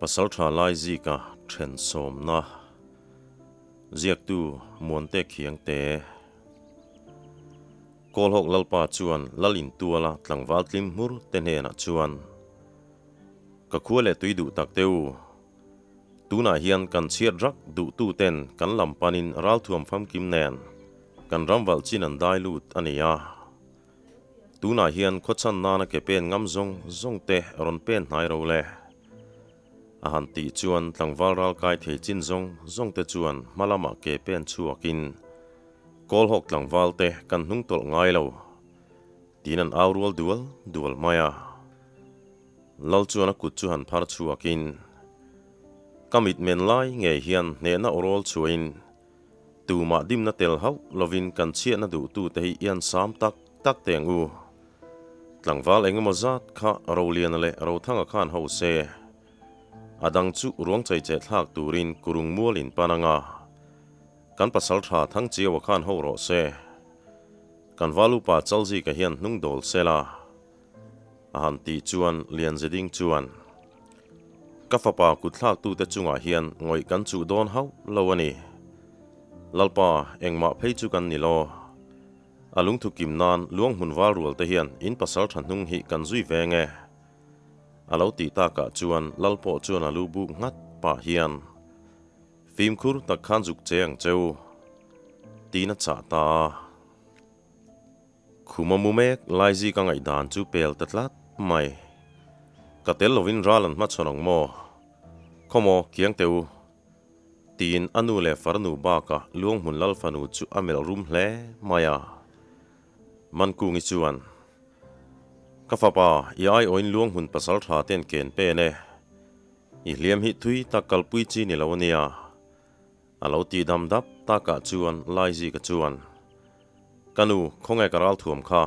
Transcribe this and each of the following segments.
Pasaltha Laizika then sawmna ziaktu Muante Khiangte. Kawlhawk Lalpa chuan Lal intuala tlangval tlim hmur te hnenah chuan, Ka khua leh tui duh tak te u, tunah hian kan chhiat rak duhtu ten kan lam panin ralthuam famkim nen kan ramvalh chin an dai lut a ni a. Tunah hian khawchhan nana ke pen ngam zawng zawng te rawn pen hnai ro le. A han tih chuan tlangval ral kai thei chin zawng zawng te chuan hma lamah ke pen chhuakin Kawlhawk tlangval te kan hnung tawlh ngai lo tiin an au rual dual dual mai a. Lal chuan a kut chu han phar chhuakin ka mit men lai ngei hian hnehna aw rawl chhuahin Tumah dimna tel hauh lovin kan chhiatna duhtute hi i an sam tak tak teh ang u. Tlangval engemaw zat kha Roliana leh Rothanga khan ho se, a dang chu ruang chaicheh thlak turin kurung mual in pan anga kan pasal tha Thangchiaua khan ho rawh se. Kan val upa Chalzika hian hnung dawl sela a han tih chuan Lianzeding chuan, Ka fapa kutthlaktute chungah hian ngawih kan chuh dawn hauh lo a ni. Lalpa, engmah phei chu kan ni lo. A lungthu kim nan luang hmun val rual te hian in pasal tha hnung hi kan zui ve nge? A lo tih takah chuan Lal pawh chuan a lu buk nghat pah hian, Fimkhur tak khan zuk che ang cheu, tiin a chah ta a. Khuma mu mek Laizi ka ngaihdan chu pel ta tlat mai. Ka tel lovin ral an hmachhawn ang maw? Khawmaw, kiang teh u. Tiin a nu leh farnu bakah Luanghmun Lal fanu chu a melh rum hle mai a. Mankungi chuan, Ka fapa, i aiawin Luanghmun pasal tha ten ken pen e. I hliam hi thui tak kalpui chi ni lo a nia. A lo ti dam dap takah chuan Laizika chuan, Ka nu, khawnge ka ralthuam kha?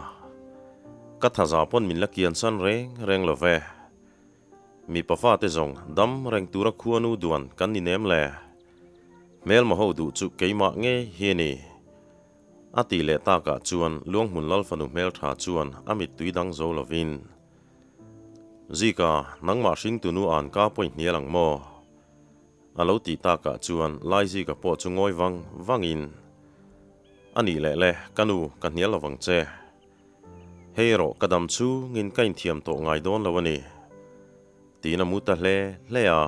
Ka thaza pawn min la kiansan reng reng lo ve. Mipa fate zawng dam reng tura khuanu duan kan ni nem le. Hmelma ho duh chu keimah ngei hi a ni. A tih leh takah chuan Luanghmun Lalfanu hmeltha chuan a mittui dang zo lovin, Zika, nangmah hringtunu an ka pawi hnial ang maw? A lo tih takah chuan Laizika pawh chu ngawi vang vangin, A nih leh le, ka nu, ka hnial lo vang che. Hei erawh ka dam chungin ka inthiam tawh ngai dawn lo a ni, tiin a mu ta hle hle a.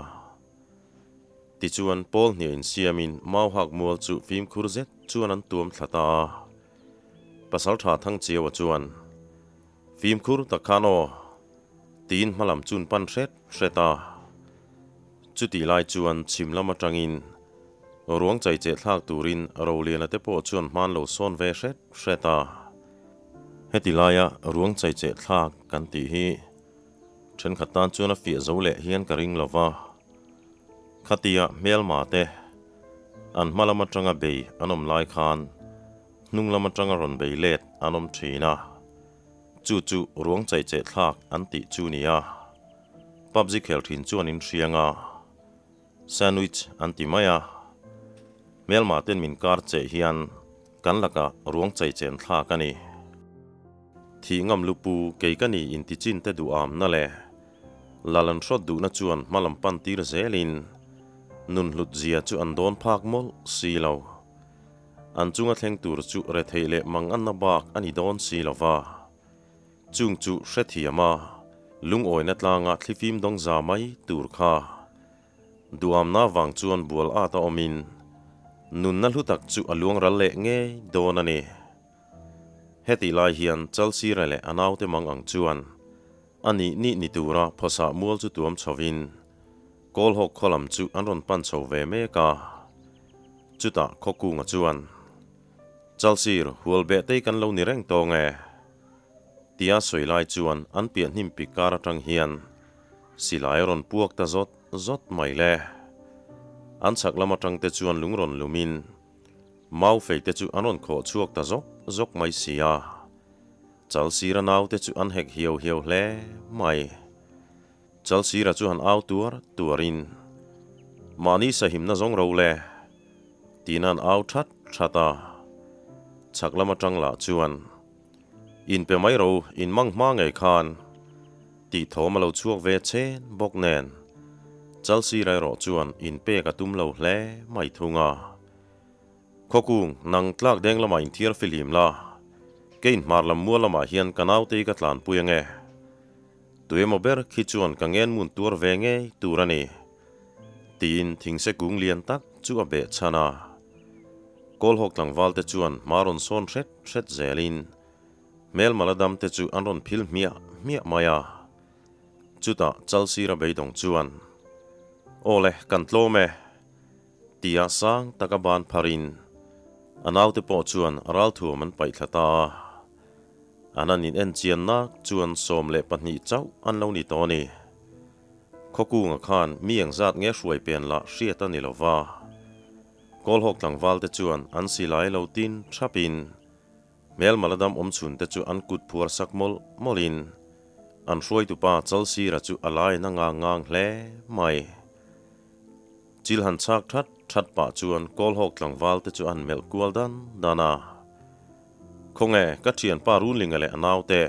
Tichuan Paul hniah insiamin Mauhak mual chu fimkhur zet chuan an tuam thla ta a. Pasalṭha Thangchiaua chuan, Fimkhur tak khan aw, tiin hmalam chun pan hret hret a. Chutih lai chuan chhim lam atangin ruang chaicheh thlak turin Roliana te pawh chuan hman lo sawn ve hret hret a. Heti laia ruang chaicheh thlak kan tih hi thenkhat tan chuan a fiah zo leh hian ka ring lo va. Khatia hmelma te an hma lam atanga bei an awm lai khan hnung lam atanga rawn bei let an awm thin a. Chu chu ruang chaicheh thlak an tih chu nia. PUBG khel thin chuan in hriang a, sandwich an ti mai a. Hmelma ten min kar cheh hian kan lakah ruang chaichen thlak a ni. Thih ngam lupu kei ka ni inti chin te duh amna le lal an hrawt duhna chuan hma lam pan tir zelin nun hlut zia chu an dawn phak mawlh si lo. An chunga thleng tur chu retheih leh mang anna bak a ni dawn si lo va. Chung chu hrethiam a, lungawina tlanga thlifim dawng za mai tur kha. Duamna vang chuan bual at a awmin, nunna hlu tak chu a luang ral leh ngei dawn a ni. Hetih lai hian Chalsira leh a naute mang ang chuan a nih nih ni tura phawsah mual chu tuam chhovin Kawlhawk khaw lam chu an rawn pan chho ve mek a. Chutah Khawkunga chuan, Chalsir, hual beh tei kan lo ni reng tawng e. Tia sawi lai chuan an piah hnim pik kar atang hian silai a rawn puak ta zawt zawt mai le. An chhak lam atang te chuan lung rawn lumin mau fei te chu an rawn khawh chhuak ta zawk zawk mai si a. Chalsira naute chu an hek hiau hiau hle mai. Chalsira chu han au tuar tuarin, Mahni sahimna zawng ro le, tiin an au that that a. Chhak lam atang lah chuan, Inpe mai ro, in mang hma ngei khan, tih thawm a lo chhuak ve chen bawk nen. Chalsira erawh chuan inpek a tum lo hle mai thung a. Khawkung, nang tlak deng lamah inthiar fihlim la, kei inhmar lam mual lamah hian ka naute ka tlanpui ange. Tuemaw ber khi chuan ka ngenmun tuar ve ngei tur a ni, tiin thingse kung lian tak chu a beh chhan a. Kawlhawk tlangval te chuan hma rawn sawn hret hret zelin hmelma la dam te chu an rawn phil hmiah hmiah mai a. Chutah Chalsira beidawng chuan, Aw le, kan tlawm e, tia sang taka ban pharin a naute pawh chuan ralthuam an paih thla ta a. An an in enchian nak chuan 12 chauh an lo ni tawh a ni. Khawkunga khan mi engzat nge hruai pen lah hriat a ni lo va. Kawlhawk tlangval te chuan an silai lo tin thapin hmelma la dam awm chhun te chu an kut phuar sak mawlh mawlhin an hruaitupa Chalsira chu a lai na ngang ngang hle mai. Chil han chhak that that pah chuan Kawlhawk tlangval te chu an melh kual dan dan a. Khawnge, ka thianpa Runlinga leh a naute,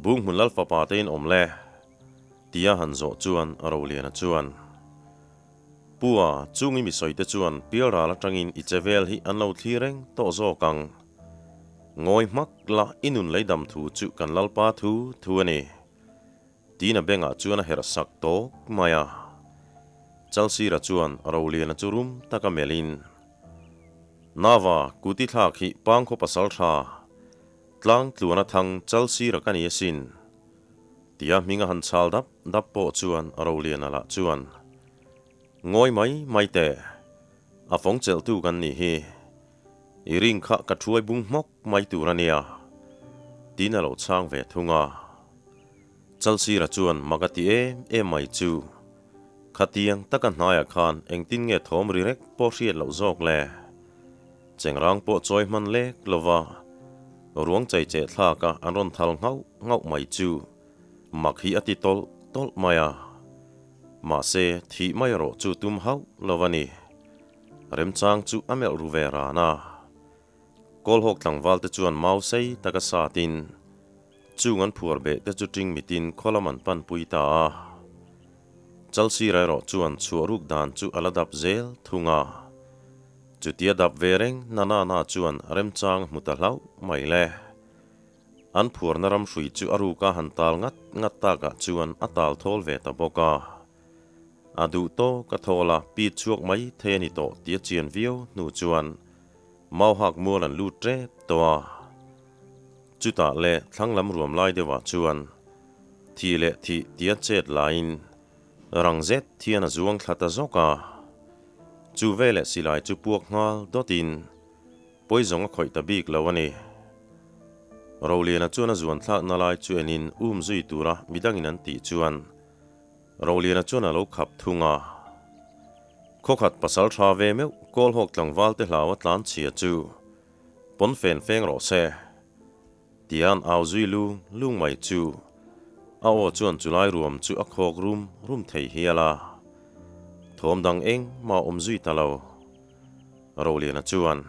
Bunghmun Lalfapa te in awm le? tia han zawh chuan Roliana chuan, Pua, chung i mi sawi te chuan pialral atangin i che vel hi an lo thlir reng tawh zawk ang. Ngawi hmak la i nun lei dam thu chu kan Lalpa thu thu a ni. Tiin a bengah chuan a herh sak tawk mai a. Chalsira chuan Roliana chu rum taka melhin, Nava, kuti thlak hi pangkhaw pasal tha, tlang tluana thang Chalsira ka ni asin. Tia hming a han chhal dap dap pawh chuan Roliana lah chuan, Ngawi mai mai teh, a fawng chelhtu kan nih hi. I ring kha ka thuai bung hmawk mai tur a nia, tiin a lo chhang ve thung a. Chalsira chuan mak a ti em em mai chu, Khatiang taka hnaiah khan engtin nge thawm ri rek pawh hriat loh zawk le? Chengrang pawh chawi hman lek lova ruang chei cheh thlaka an rawn thal nghauh nghauh mai chu mak hi a ti tawlh tawlh mai a. Mahse, thih mai erawh chu tum hauh lo a ni. Remchang chu a melh ru ve ran a. Kawlhawk tlangval te chuan mau sei taka satin chung an phuar beh te chu ṭing mitin khaw lam an panpui ta a. Chalsira erawh chuan chhuah ruk dan chu a la dap zel thung a. Chutia dap ve reng na na na chuan remchang a hmu ta hlauh mai le. An phuarna ram hrui chu a ruka han tal ngat ngat takah chuan a tal thawl ve ta bawk a. A duh tawk a thawl a, pit chhuak mai thei a ni tawh tih a chian viau hnu chuan Mauhak mual an lut tep tawh a. Chutah le thlang lam ruam lai deuhah chuan thih leh thih tia chet laiin rang zet hian a zuang thla ta zawk a. Chu veleh silai chu puak nghal dawtin pawi zawng a khawih ta bik lo a ni. Roliana chuan a zuan thlakna lai chu enin um zui tura midangin an tih chuan Roliana chuan a lo khap thung a. Khawkhat pasal tha ve meuh Kawlhawk tlangval te hlau a tlan chhia chu pawn fen feng rawh se tia an au zui lung lung mai chu a aw chuan chulai ruam chu a khawk rum rum thei hial a. Thawm dang eng mah awm zui ta lo. Roliana chuan,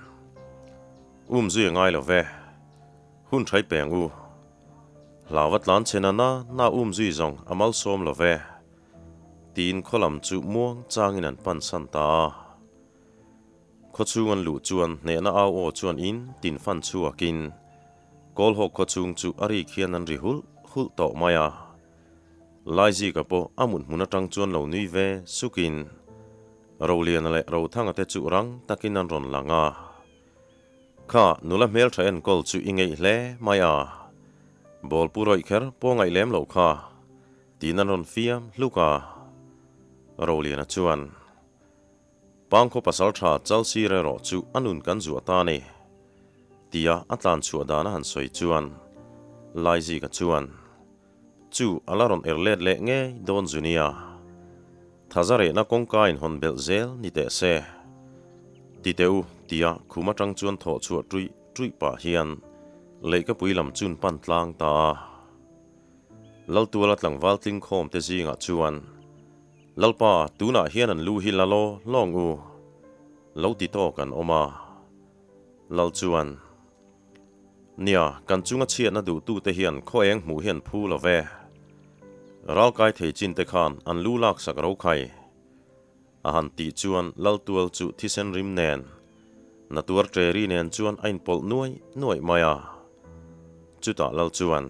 Um zui a ngai lo ve. Hun thai peng u. Hlau a tlan chhe na na na um zui zawng a malsawm lo ve. Tiin khaw lam chu muang changin an pan san ta a. Khaw chhung an luh chuan hnehna au aw chuan in tin fan chhuakin Kawlhawk khaw chhung chu a rik hian an ri hulh hulh tawh mai a. Laizika pawh a mut hmun atang chuan lo nui ve sukin Roliana leh Rothanga te chu rang takin an rawn lang a. Kha nula hmeltha enkawl chu i ngeih hle mai a, ball pu rawih kher pawh ngaih lem loh kha, tiin an rawn fiam hluk a. Roliana chuan, Pangkhaw pasal tha Chalsir erawh chu a nun kan zuah ta a ni, tia a tlan chhuah dan a han sawi chuan Laizika chuan, Chu a la rawn er let leh ngei dawn zu nia. Thazarehna kawngka in hawn belh zel ni teh se. Ti teh u, tia khum atang chuan thawh chhuah tuih tuih pah hian leihkapui lam chun pan tlang ta a. Laltuala tlangval tling khawm te zingah chuan, Lalpa, tunah hian an lu hi la law lawng u, lo ti tawk an awm a. Lal chuan, Nia, kan chunga chhiatna duhtute hian khaw eng hmuh hi an phu lo ve. Ralkai thei chin te khan an lu laksak ro khai. A han tih chuan Laltual chu thisen rim nen, Natuar ṭeri nen chuan a inpawlh nuai nuaih mai a. Chutah Lal chuan,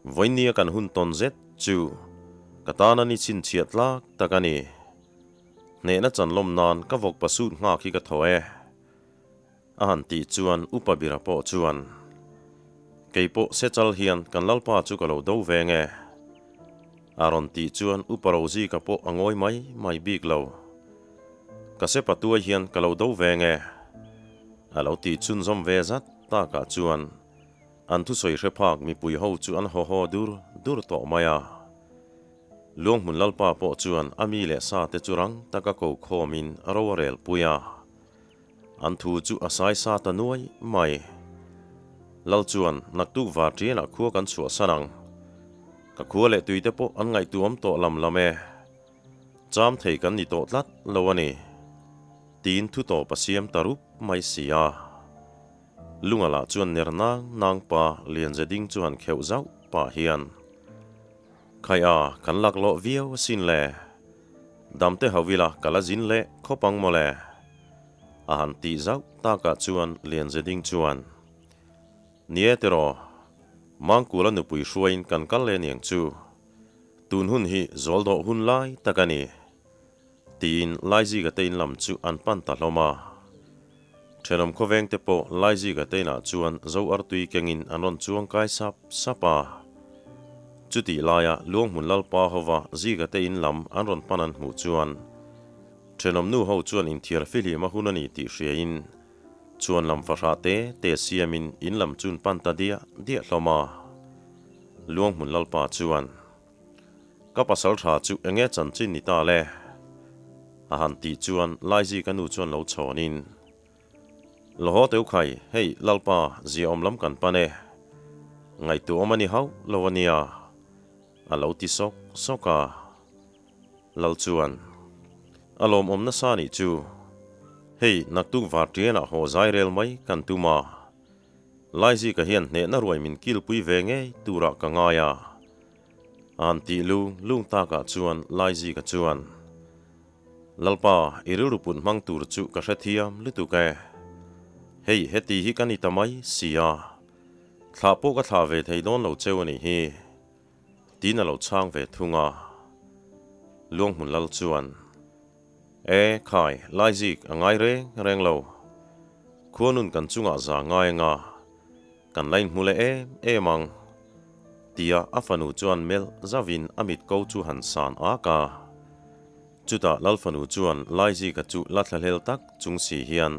Vawinia kan hun tawn zet chu ka tana ni chhinchhiah tlak tak a ni. Hnehna chanlawm nan ka vawk pasut nghak hi ka thaw e. A han tih chuan Upa Bira pawh chuan, Kei pawh Sechal hian kan Lalpa chu ka lo do ve nge? A rawn tih chuan Upa Rozika pawh a ngawi mai mai bik lo. Ka sepa tuai hian ka lo do ve nge? A lo tih chhunzawm ve zat takah chuan an thusawi hre phak mipui ho chu an haw haw dur dur tawh mai a. Luanghmun Lalpa pawh chuan a mi leh sa te chu rang taka ko khawmin ro a rel pui a. An thu chu a sai sa ta nuai mai. Lal chuan naktuk var ṭianah khua kan chhuahsan ang. Ka khua leh tuite pawh an ngaihtuam tawh lam lam e. Cham thei kan ni tawh tlat lo a ni. Tiin thu tawp a siam ta rup mai si a. Lunga lah chuan ner nang nang pa Lianze ding chu han kheuh zauh pah hian, Khai a, kan laklawh viau asin le. Damte ho ila ka la zin leh khawp ang mawle. A han tih zauh takah chuan Lianze ding chuan, Nie tiraw, Mangkula nupui hruaiin kan kal leh aniang chu. Tun hun hi zawl dawh hun lai tak a ni. Tiin Laiziga te in lam chu an pan ta hlawm a. Thenawm khawveng te pawh Laiziga te inah chuan zo artui kengin an rawn chuang kai sap sap a. Chutih laia Luanghmun Lalpa hova Ziga te in lam an rawn pan an hmuh chuan thenawm nu ho chuan inthiar fihlim a hun a ni tih hriain chuan lam fahrah te te siamin in lam chun pan ta diah diah hlawm a. Luanghmun Lalpa chuan. Ka pasal tha chu enge chanchin ni ta le? A han tih chuan Laizi ka nu chuan lo chhawnin, Lahaw teu khai, hei Lalpa ziaawm lam kan pan e. Ngaihtuahawm a ni hauh lo a nia, a lo ti sawk sawk a. Lal chuan, A lawmawm nasa nih chu, hei naktuk varṭianah haw zai rel mai kan tum a. Laizika hian hnehna ruai min kilpui ve ngei turah ka ngai a. An tih lung lung takah chuan Laizika chuan, Lalpa, i rilru put hmang tur chu ka hrethiam lutuk e. Hei, heti hi ka ni ta mai si a. Thlah pawh ka thlah ve thei dawn lo cheu a nih hi. Tiin a lo chhang ve thung a. Luanghmun Lal chuan, E, khai, Laizik, a ngai reng reng lo. Khuanun kan chungah za ngai anga kan la inhmu leh em em ang, tia a fanu chuan melh zauvin a mit ko chu han san ak a. Chutah Lal fanu chuan Laizika chu la thlahlel tak chung si hian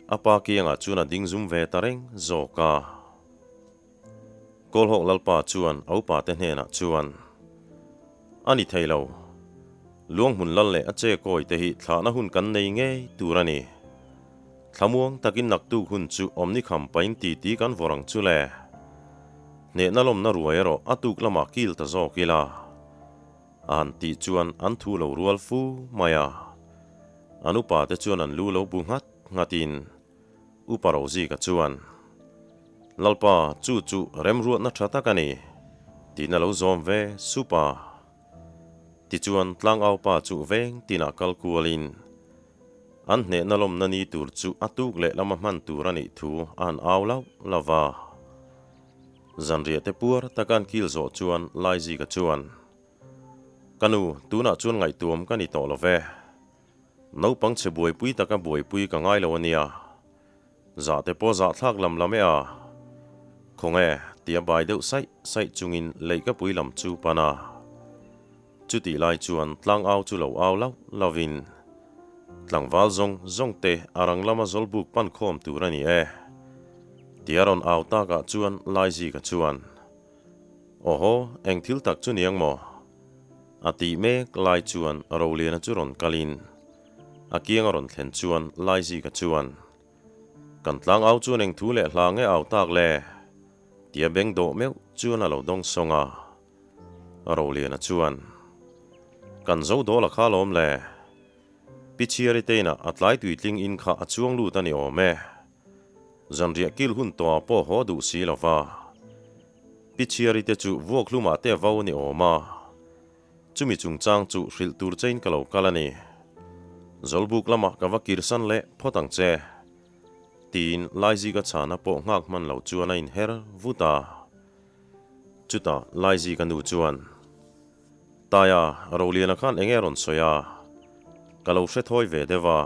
a pa kiangah chuan a ding zum ve ta reng zawk a. Kawlhawk Lalpa chuan a upate hnenah chuan, A ni thei lo. Luanghmun lal leh a che kawi te hi thlahna hun kan nei ngei tur a ni. Thlamuang takin naktuk hun chu awmni kham pain titi kan vawrh ang chu le. Hnehna lawmna ruai erawh a tuk lamah kil ta zawk ila. A han tih chuan an thu lo rual fu mai a. An upate chuan an lu lo bu nghat nghatin Upa Rozika chuan, Lalpa, chu chu remruatna tha tak a ni, tiin a lo zawm ve sup a. Tichuan, tlangaupa chu veng tinah kal kualin, an hnehna lawmna ni tur chu a tuk leh lama hman tur a nih thu a han au lauh lauh va. Zanriah te puar taka an kil zawh chuan Laizika chuan, Ka nu, tunah chuan ngaihtuam ka ni tawh lo ve. Naupang chhe buaipui taka buaipui ka ngai lo a nia. Zah te pawh zah thlak lam lam e a. Khawnge, tia bai deuh saih saih chungin leihkapui lam chu pan a. Chutih lai chuan tlang au chu lo au lauh lauhin, Tlangval zawng zawng te a rang lama zawlbuk pan khawm tur a ni e. Tia rawn au takah chuan Laizika chuan, Awhaw, eng thil tak chu niang maw? A tih mek lai chuan Roliana chu rawn kalin a kiang a rawn thlen chuan Laizika chuan, Kan tlang au chuan eng thu leh hla nge au tak le? tia beng dawh meuh chuan a lo dawng sawng a. Roliana chuan, Kan zo dawl a kha lawm le. Pi Chhiari te inah a tlai tuitling in kha a chuang lut a ni awm e. Zanriah kil hun tawh ah pawh haw duh si lo va. Pi Chhiari te chu vuak hlumah te a vo a ni awm a. Chumi chungchang chu hrilh tur chein ka lo kal a ni. Zawlbuk lamah ka va kirsan leh phawt ang che. Tiin Laizika chhana pawh nghak hman lo chuan a inher vut a. Chutah Laizika nu chuan, Taia, Roliana khan eng nge rawn sawi a? Ka lo hre thawi ve deuh a.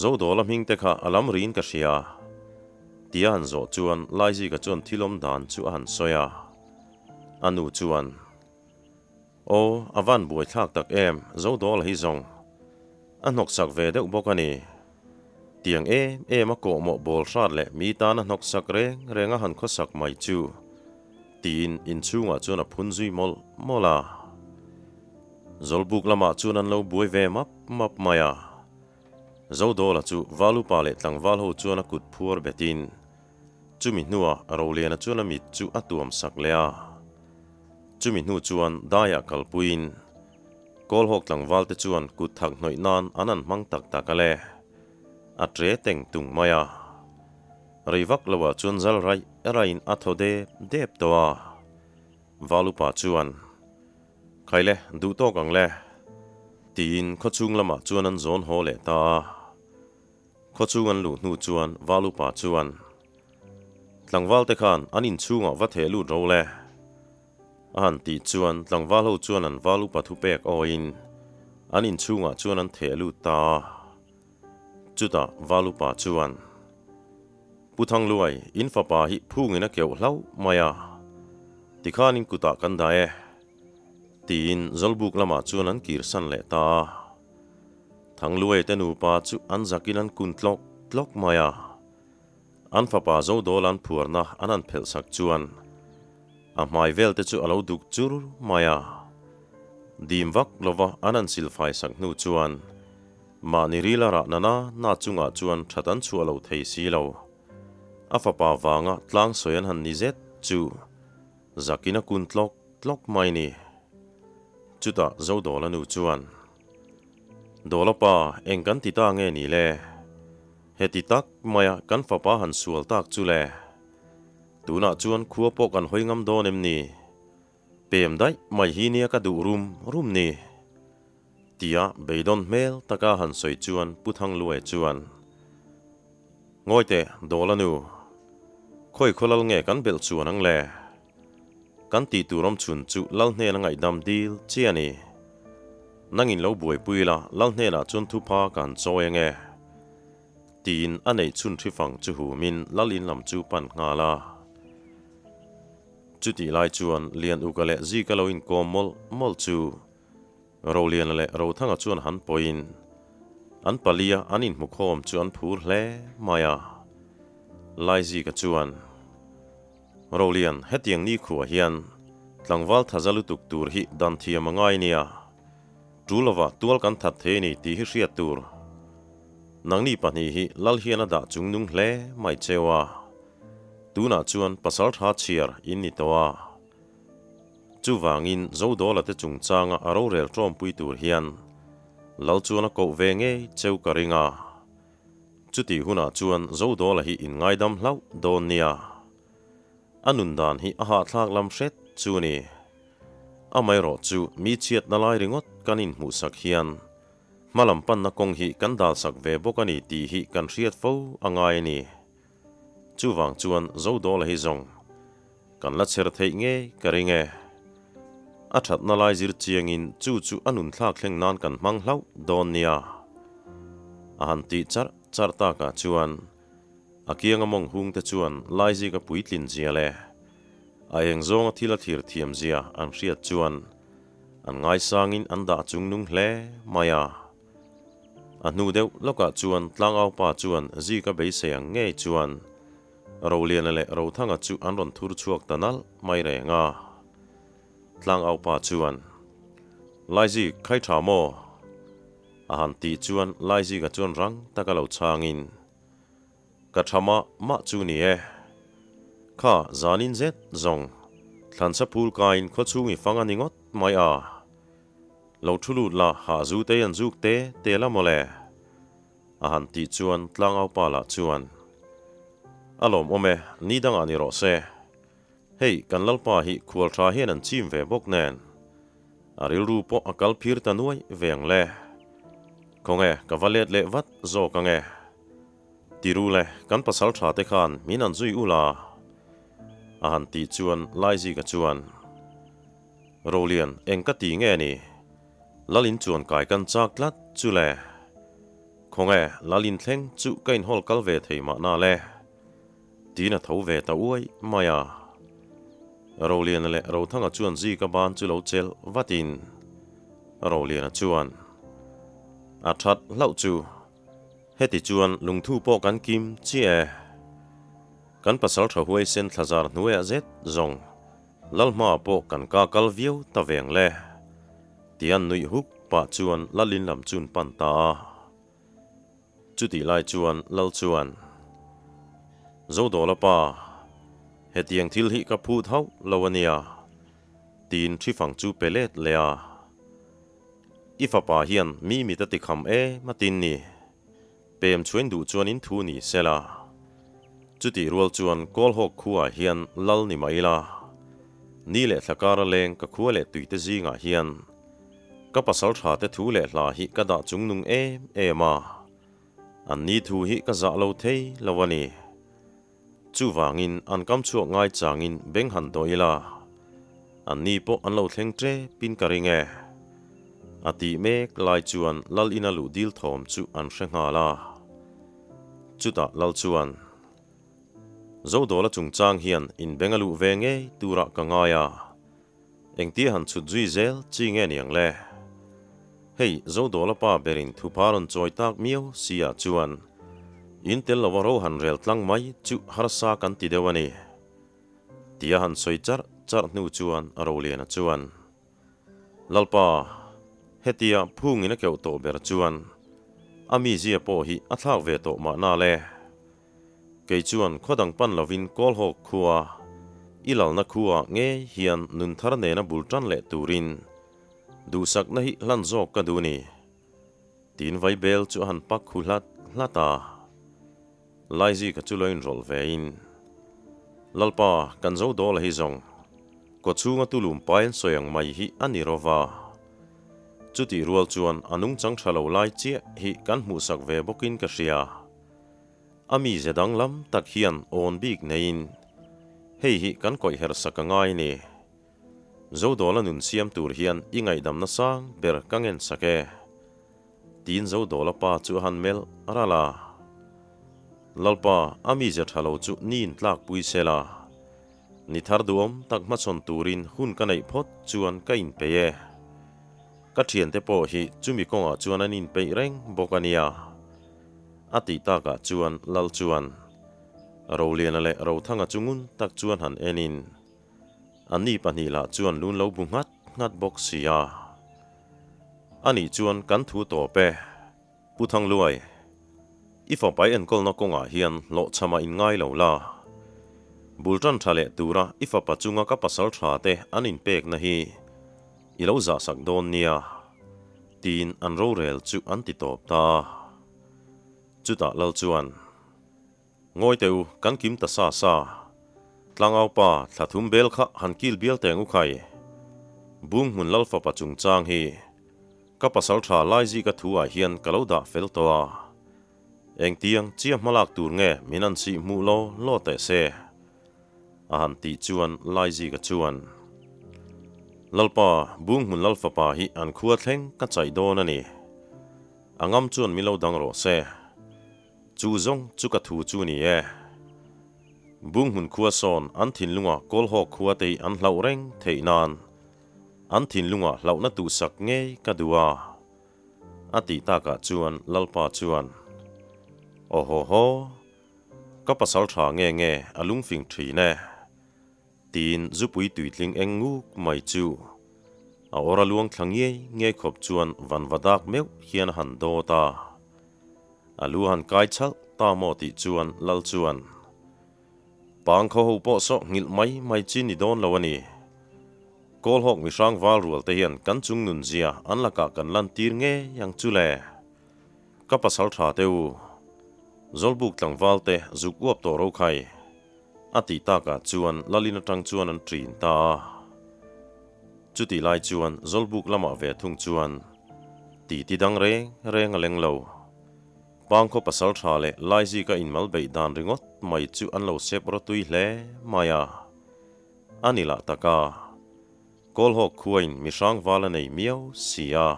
Zodawla hming te kha a lam riin ka hria. Tia han zawh chuan Laizika chuan thil awm dan chu a han sawi a. A nu chuan, Aw, a van buaithlak tak em, Zodawla hi zawng. A hnawksak ve deuh bawk a ni. Tiang em em a kawhmawh bawl hrat leh mi tana hnawksak reng reng a han khawsak mai chu, tiin inchhungah chuan a phun zui mawlh mawlh a. Zawlbuk lamah chuan an lo buai ve map map mai a. Zodawla chu Valupa leh tlangval ho chuan a kut phuar betin chumi hnuah Roliana chuan a mit chu a tuam sak leh a. Chumi hnu chuan daiah kalpuiin Kawlhawk tlangval te chuan kut thak hnawih nan an han hmang tak tak a le. A tre teng tung mai a. Rei vak loah chuan zal raih raihin a thaw dep dep tawh a. Valupa chuan. Khai le, duh tawk ang le. Tiin khawchhung lamah chuan an zawn haw leh ta a. Khawchhung an luh hnu chuan Valupa chuan, Tlangval te khan an inchhungah va theh lut ro le. A han tih chuan tlangval ho chuan an Valupa thupek awiin an inchhungah chuan an theh lut ta a. Chutah Valupa chuan, Pu Thangluai, in fapa hi phungin a keuh hlauh mai a, tikhan in kutah kan dah e, tiin Zawlbuk lamah chuan an kirsan leh ta a. Thangluai te nupa chu an zakin an kun tlawk tlawk mai a, an fapa Zodawl an phuarna an han phelh sak chuan a hmai vel te chu a lo duk chur mai a. Dim vak lova an han silfai sak hnu chuan Mahni ril a rah nana na chungah chuan that an chhuah lo thei si lo. A fapa vanga tlang sawi an han ni zet chu zakin a kun tlawk tlawk mai ni. Chutah Zodawla nu chuan, Dawla pa, eng kan ti ta nge ni le? Heti tak maia kan fapa han sual tak chu le? Tunah chuan khua pawh kan hawi ngam dawn em ni? Pem daih mai hi nia ka duh rum rum ni. Tia beidawn hmel taka han sawi chuan Pu Thangluaia chuan, Ngawi teh, Dawla nu, khawi khaw lal nge kan belh chuan ang le? Kan tih tur awm chhun chu lal hnena ngaihdam dil chi a ni. Nangin lo buaipui la, lal hnenah chuan thupha ka han chawi ange. Tiin a neih chhun hrifang chu humin lal in lam chu pan nghal a. Chutih lai chuan Lianuka leh Zika lo inkawm mawlh mawlh chu Roliana leh Rothanga chuan han pawiin an palia an inhmukhawm chu an phur hle mai a. Laizika chuan, Rolian, hetiang nikhua hian tlangval thaza lutuk tur hi dan thiam a ngai nia. Tul lovah tual kan that thei a ni tih hi hriat tur. Nangni pahnih hi lal hian a dah chungnung hle mai cheu a. Tunah chuan pasal tha chhiar in ni tawh a. Chuvangin Zodawla te chungchanga a rorel tawmpui tur hian lal chuan a koh ve ngei cheu ka ring a. Chutih hunah chuan Zodawla hi in ngaidam hlauh dawn nia. A nun dan hi a hahthlak lam hret chu ni. Amaherawh chu mi chhiatna lai ringawt kan inhmuhsak hian hmalam panna kawng hi kan dalsak ve bawk a ni tih hi kan hriat fo a ngai a ni. Chuvang chuan Zodawla hi zawng kan la chher theih ngei ka ring e. A thatna lai zir chiangin chu chu a nun thlak thleng nan kan hmang hlauh dawn nia. A han tih charh charh takah chuan a kianga mawng hung te chuan Laizika puitlin zia leh a eng zawnga thil a thlir thiam zia an hriat chuan an ngaisangin an dah chungnung hle mai a. A hnu deuh lawkah chuan tlangaupa chuan Zika beisei ang ngei chuan Roliana leh Rothanga chu an rawn thur chhuak ta nalh mai reng a. Tlangaupa chuan, Laizik, khai tha maw? A han tih chuan Laizika chuan rang taka lo chhangin, Ka tha mah mah chu ni e. Kha, zanin zet zawng, thlansa phul kaiin khawchhung i fang a ni ngawt mai a. Lo thu lut la, hah zu te an zuk te te la mawle. A han tih chuan tlangaupa lah chuan, A lawmawm e, ni dangah ni rawh se. Hei, kan Lalpa hi khual tha hian an chim ve bawk nen. A rilru pawh a kal phir ta nuai ve ang le. Khawnge ka va let leh vat zawk ange. Tiru le, kan pasal tha te khan min an zui ula. A han tih chuan Laizika chuan, Rolian, eng ka ti nge ni? Lalin chuan kai kan chak tlat chu le. Khawnge Lalin thleng chu ka inhawl kal ve thei mahna le. Tiin a tho ve ta uai mai a. Roliana leh Rothanga chuan Zika ban chu lo chelh vatin Roliana chuan a that hlauh chu heti chuan lungthu pawh kan kim chiah e. Kan pasal tha huaisen thlazar hnuaiah zet zawng Lalhma pawh kan ka kal viau ta veng le. Tian nuih huk pah chuan Lalin lam chun pan ta a. Chutih lai chuan Lal chuan, Zodawla pa, hetiang thil hi ka phut hauh lo a nia, tiin ṭhifang chu pe let leh a. I fapa hian mi mit a ti kham em a tin ni. Pem chhuain duh chuan in thu ni se la. Chutih rual chuan Kawlhawk khuaah hian Lal ni mah ila, ni leh thla kara leng ka khua leh tuite zingah hian Ka pasal tha te thu leh hla hi ka dah chung nung em em a, an ni thu hi ka zah lo thei lo a ni. Chuvangin an kam chhuak ngai changin beng han dawh ila, an ni pawh an lo thleng tep in ka ring e. A tih mek lai chuan Lal ina luh dil thawm chu an hre nghal a. Chutah Lal chuan, Zodawla chungchang hian in beng a luh ve ngei turah ka ngai a. Engtia han chhut zui zel chi nge niang le? Hei, Zodawla pa berin thupa rawn chawi tak miau si ah chuan in tel lova ro han rel tlang mai chu harsa kan ti deuh a ni. Tia han sawi charh charh hnu chuan a Roliana chuan, Lalpa, hetia phungin a keuh tawh ber chuan a mizia pawh hi a thlak ve tawh mahna le. Kei chuan khaw dang pan lovin Kawlhawk khua, i lalna khuaah ngei hian nun thar nena bul tan leh turin duhsakna hi hlan zawk ka duh ni. Tiin Vaibel chu a han pak khu hlat hlat a. Laizika chu lo inrawlh vein, Lalpa, kan zo dawl a hi zawng, kawchhunga tulum pai an sawi ang mai hi a ni rova. Chutih rual chuan a nungchang tha lo lai chiah hi kan hmuhsak ve bawkin ka hria. A mize danglam tak hian awn bik neiin hei hi kan kawih her sak a ngai ni. Zodawla nun siam tur hian i ngaihdamna sang ber ka ngen sak e. Tiin Zodawla pa chu a han melh ral a. Lalpa, a mize tha lo chu niin tlakpui se la. Ni thar duhawm tak hmachhawn turin hun ka neih phawt chuan ka inpeih e. Ka thiante pawh hi chumi kawngah chuan an inpeih reng bawk a nia. A tih takah chuan Lal chuan Roliana leh Rothanga chu ngun tak chuan han enin anni pahnih lah chuan lun lo bu nghat nghat bawk si a. Anih chuan kan thu tawp e. Pu Thangluai, i fapa i enkawlna kawngah hian hlawhchhamah in ngai lo la. Bul tan tha leh tura i fapa chunga ka pasal tha te an inpekna hi i lo zahsak dawn nia, tiin an rorel chu an ti tawp ta. Chutah Lal chuan, Ngawi teh u, kan kim ta sa sa. Tlangau pa, thla thum bel kha han kil bial teng u khai. Bung hmun Lal fapa chungchang hi ka pasal tha Laizika thu ah hian ka lo dah fel tawh a. Engtiang chia hmalak tur nge min an chih hmuh law law teh se? A han tih chuan Laizika chuan, Lalpa, Bung hmun Lal fapa hi an khua thleng ka chaih dawn a ni. A ngam chuan min lo dang rawh se. Chu zawng chu ka thu chu ni e. Bung hmun khua sawn an thinlunga Kawlhawk khua te hi an hlauh reng theih nan an thinlunga hlauhna tuhsak ngei ka duh a. A tih takah chuan Lalpa chuan, Aw haw haw, ka pasal tha nge nge a lungfing thin e. Tiin zupui tuitling eng nguk mai chu a awr a luang thla ngiai ngiai khawp chuan vanva dak meuh hian a han dawt a. A lu a han kai chalh ta maw tih chuan Lal chuan, Pang khaw ho pawh sawh nghilh mai mai chi ni dawn lo a ni. Kawlhawk mihrang val rual te hian kan chung nun zia an lakah kan lan tir ngei ang chu le. Ka pasal tha te u, Zawlbuk tlangval te zuk uap tawh ro khai. A tih takah chuan Lalin atang chuan an ṭin ta a. Chutih lai chuan Zawlbuk lamah ve thung chuan titi dang reng reng a leng lo. Pangkhaw pasal tha leh Laizika inmal beih dan ringawt mai chu an lo sep rawtui hle mai a. A ni lah tak a. Kawlhawk khuain mi hrangval a nei miau si a.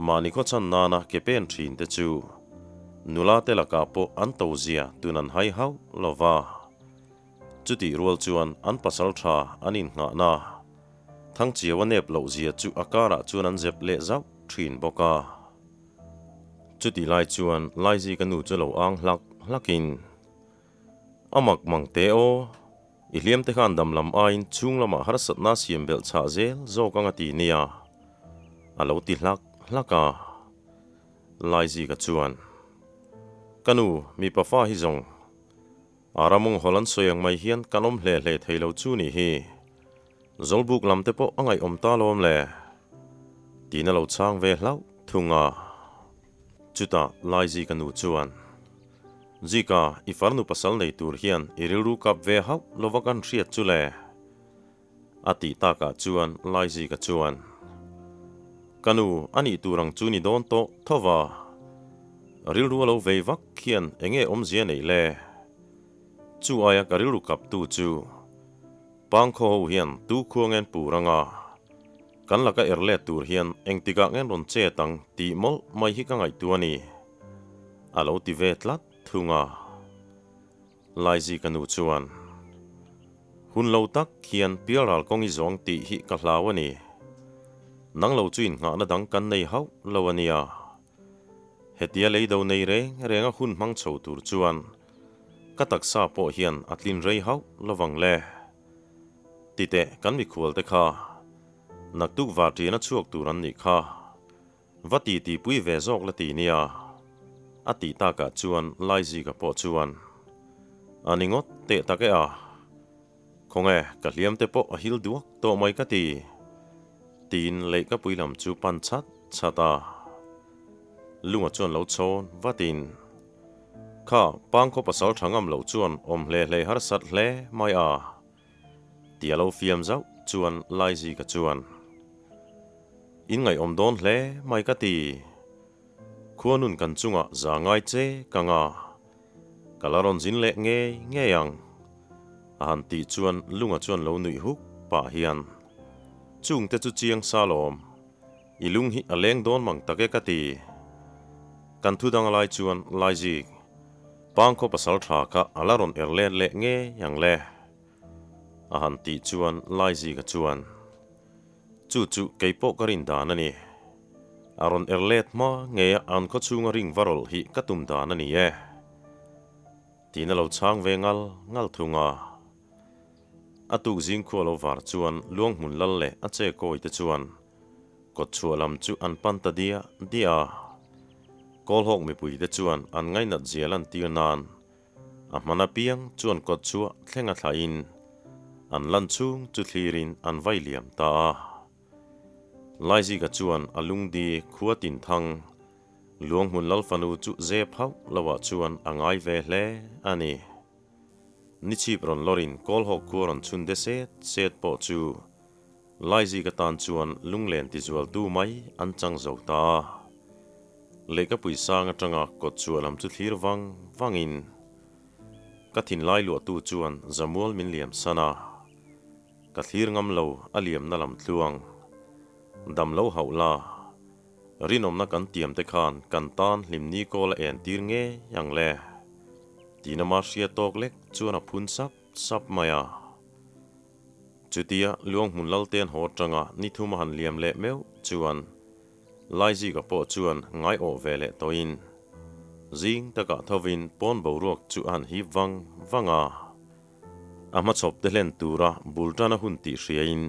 Mahni khawchhan nana ke pen thin te chu nula te lakah pawh an to zia tun an hai hauh lo va. Chutih rual chuan an pasal tha an innghahna Thangchiau a nep loh zia chu a karah chuan an zep leh zauh thin bawk a. Chutih lai chuan Laizika nu chu lo ang hlak hlakin, A mak mang teh aw, i hliam te khan dam lam aiin chhung lamah harsatna siam belh chhah zel zawk ang a ti nia, a lo ti hlak hlak a. Laizika chuan, Ka nu, mipa fa hi zawng, a ramawng hawl an sawi ang mai hian kan awm hle hle thei lo chu nih hi. Zawlbuk lam te pawh a ngaihawm ta lawm le, tiin a lo chhang ve hlauh thung a. Chutah Laizika nu chuan, Zika, i farnu pasal nei tur hian i rilru kap ve hauh lova kan hriat chu le? A tih takah chuan Laizika chuan, Ka nu, a nih tur ang chu ni dawn tawh tho va. Rilru a lo vei vak hian enge awmzia neih le? Chu aia ka rilru kaptu chu Pangkhaw ho hian tu khua ngen pur anga kan laka er let tur hian engtikah ngen rawn chet ang tih mawlh mai hi ka ngaihtuah a ni. A lo ti ve tlat thung a. Laizika nu chuan, Hun lo tak hian pialral kawng i zawng tih hi ka hlau a ni. Nang lo chu innghahna dang kan nei hauh lo a nia. Hetia leido nei reng renga hun hmang chho tur chuan ka taksa pawh hian a tlin rei hauh lovang le. Titeh kan mikhual te kha naktuk varṭian a chhuak tur an nih kha. Va ti ti pui ve zawk la ti nia. A tih takah chuan Laizika pawh chuan, A ni ngawt teh tak e a. Khawnge, ka hliam te pawh a hil duak tawh mai ka ti. Tiin leihkapui lam chu pan chat chat a. Lunga chuan lo chhawn vatin, Kha, pangkhaw pasal tha ngam loh chuan awm hle hle harsat hle mai a. Ti a lo fiam zauh chuan Laizika chuan, In ngaihawm dawn hle mai ka ti. Khuanun kan chungah za ngai che ka nga. Ka la rawn zin leh ngei ngei ang. A han tih chuan Lunga chuan lo nuih huk pah hian, Chungte chu chiang sa lawm. I lung hi a leng dawn mang tak e ka ti. Kan thu dang lai chuan Laizik, Pangkhaw pasal tha kha a la rawn er let leh ngei ang le. A han tih chuan Laizika chuan, Chu chu kei pawh ka rin dan a ni. A rawn er let hma ngeia an khaw chhunga ring va rawlh hi ka tum dan a ni e. Tiin a lo chhang ve ngal ngal thung a. A tuk zing khua lo var chuan Luanghmun lal leh a che kawi te chuan kawt chhuah lam chu an pan ta diah diah a. Kawlhawk mipui te chuan an ngainat zia lantir nan a hman apiang chuan kawt chhuah thleng a thlahin an lan chhung chu thlirin an vai liam ta a. Laizika chuan a lungdi khua tin thang Luanghmun Lalfanu chu zep hauh loah chuan a ngai ve hle a ni. Ni chhip rawn lawrin Kawlhawk khua rawn chhun de set set pawh chu Laizika tan chuan lunglen tizualtu mai an chang zo ta a. Lehkapui sang atanga kawt chhuah lam chu thlir vang vangin ka thinlai luahtu chuan zamual min liam san a. Ka thlir ngam lo a liamna lam tluang. Dam lo hauh la. Rinawmna kan tiam te khan kan tan hlimni kawl a en tir ngei ang le. Tiin ama hria tawk lek chuan a phun sap sap mai a. Chutia Luanghmun Lalten haw atanga ni thum a han liam leh meuh chuan Laizika pawh chuan ngai awh ve leh tawhin zing takah thovin pawn boruak chu a han hip vang vang a. A hmachhawp te hlen tura bul tan a hun tih hriain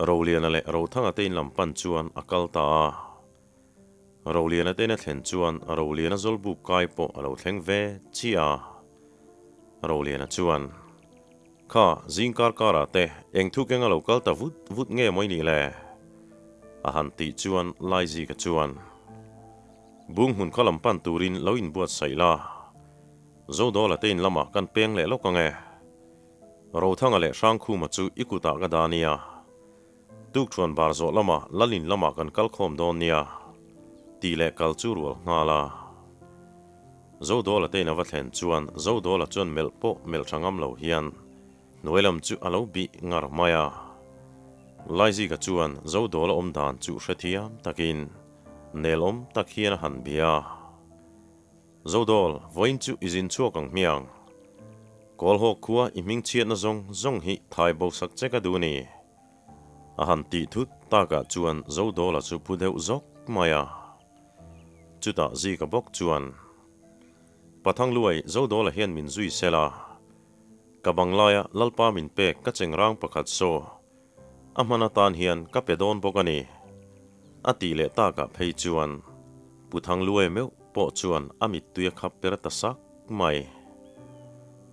Roliana leh Rothanga te in lam pan chuan a kal ta a. Roliana te in a thlen chuan Roliana zawlbuk kai pawh a lo thleng ve chiah a. Roliana chuan, Kha, zing kar karah te eng thu keng a lo kal ta vut vut nge maw i nih le? A han tih chuan Laizika chuan, Bunghmun khaw lam pan turin lo inbuatsaih la. Zodawla te in lamah kan peng leh lawk ang e. Rothanga leh Hrangkhuma chu i kutah ka dah nia. Tukṭhuan bar zawh lamah Lalin lamah kan kal khawm dawn nia, tih leh kal chu rual nghal a. Zodawla te in a va thlen chuan Zodawla chuan melh pawh melh tha ngam lo hian hnuai lam chu a lo bih ngar mai a. Laizika chuan Zodawla awm dan chu hrethiam takin nel awm tak hian a han bia. Zodawl, vawiin chu i zin chhuak ang hmiang. Kawlhawk khua i hming chhiatna zawng zawng hi thai bo sak che ka duh ni. A han tih thut takah chuan Zodawla chu phu deuh zawk mai a. Chutah Zika bawk chuan, Pathangluai, Zodawla hian min zui sel a. Ka banglaia Lalpa min pek ka chengrang pakhat saw. A hman atan hian ka pe dawn bawk a ni, a tih leh takah phei chuan Pu Thangluai meuh pawh chuan a mittui a khap per ta sak mai.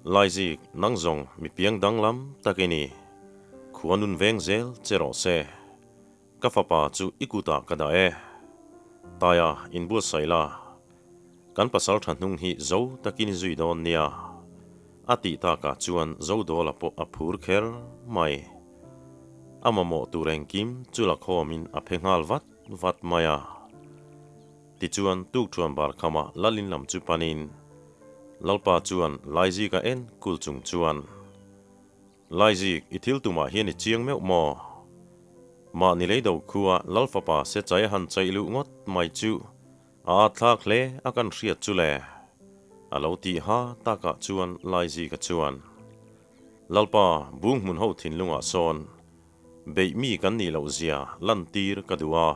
Laizik, nang zawng mi piang danglam tak i ni. Khua nun veng zel che rawh se. Ka fapa chu i kutah ka dah e. Taia, inbuatsaih la. Kan pasal tha hnung hi zo takin i zui dawn nia. A tih takah chuan Zodawla pawh a phur kher mai. A mamawh tur engkim chu la khawmin a phe nghal vat vat mai a. Tichuan tukṭhuan bar khamah Lalin lam chu panin Lalpa chuan Laizika en kul chung chuan, Laizik, i thil tumah hian i chiang meuh maw? Mahni leido khua Lalfapa se chai a han chaih luh ngawt mai chu A at thlak hle a kan hriat chu le. A lo tih ha takah chuan Laizika chuan, Lalpa, bung hmun ho thinlungah sawn beih mi kan nih loh zia lantir ka duh a,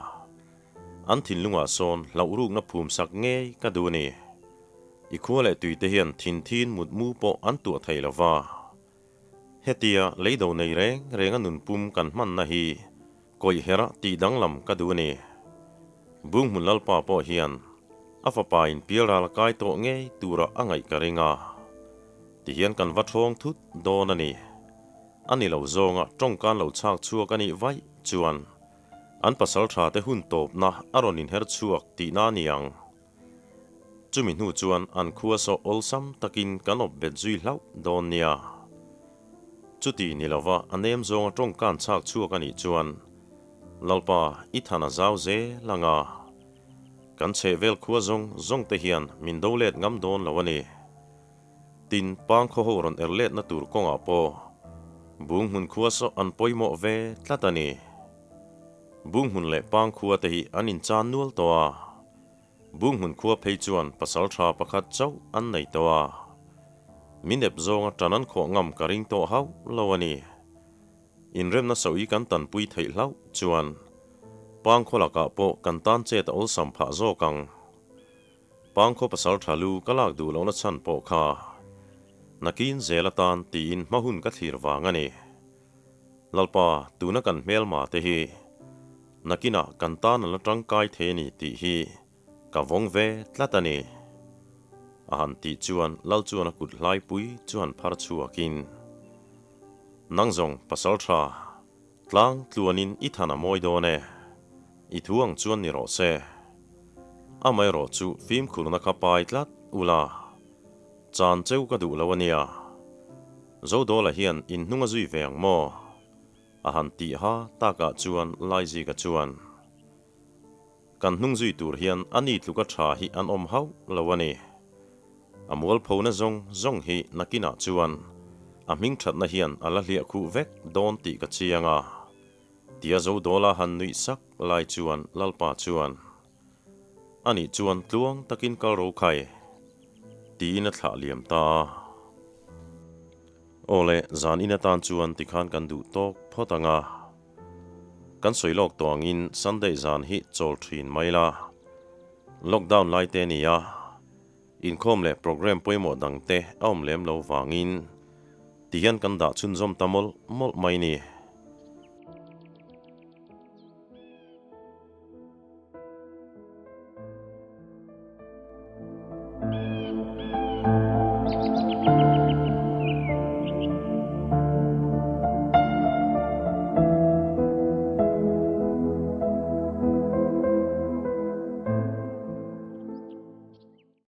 an thinlungah sawn hlauh rukna phum sak ngei ka duh a ni. I khua leh tuite hian thinthin mutmu pawh an tuah thei lo va. Hetia leido nei reng renga nunpum kan hmanna hi kawih herah tih danglam ka duh a ni. Bunghmun Lalpa pawh hian a fapa in pialral kai tawh ngei tura a ngaih ka ring a, tihian kan va thawng thut dawn a ni. A ni lo zawnga tawngkan lo chhak chhuak a nih vaih chuan an pasal tha te hun tawpna a rawn inher chhuak tihna a ni ang. Chumi hnu chuan an khua sawh awlsam takin kan awp bet zui hlauh dawn nia. Chuti ni lova a nem zawnga tawngkan chhak chhuak a nih chuan Lalpa i than a zau zel ang a. Kan chhehvel khua zawng zawng te hian min do let ngam dawn lo a ni. Tin, pangkhaw ho rawn er letna tur kawngah pawh bung hmun khua saw an pawimawh ve tlat a ni. Bung hmun leh pangkhua te hi an inchan nual tawh a. Bung hmun khua phei chuan pasal tha pakhat chauh an nei tawh a. Min ep zawnga tan an khawh ngam ka ring tawh hauh lo a ni. Inremna sawi kan tanpui theih hlauh chuan pangkhaw lakah pawh kan tan chet a awlsam phah zawk ang. Pangkhaw pasal tha lu ka lak duh lohna chhan pawh kha nakin zel atan tiin hma hun ka thlir vang a ni. Lalpa, tuna kan hmelma te hi nakinah kan tan a la tangkai thei a ni tih hi ka vawng ve tlat a ni. A han tih chuan Lal chuan a kut hlaipui chu han phar chhuakin, Nang zawng pasal tha, tlang tluanin i than a mawi dawn e. I thu ang chuan ni rawh se. Amaherawh chu fimkhurna kha pai tlat ula, chan cheu ka duh lo a nia. Zodawla hian in hnung a zui ve ang maw? A han tih ha takah chuan Laizika chuan, Kan hnung zui tur hian a ni tluka tha hi an awm hauh lo a ni. A mualphona zawng zawng hi nakinah chuan a hming thatna hian a la hliah khuh vek dawn tih ka chiang a, tia Zodawla han nuih sak lai chuan Lalpa chuan, Anih chuan tluang takin kal ro khai, tiin a thlah liam ta a. Aw le, zan in atan chuan tikhan kan duh tawk phawt ang a. Kan sawi lawk tawh angin Sunday zan hi chawl thin mai la. Lockdown lai te a ni a, inkhawm leh programme pawimawh dang te a awm lem lo vangin tihian kan dah chhunzawm ta mawlh mawlh mai ni.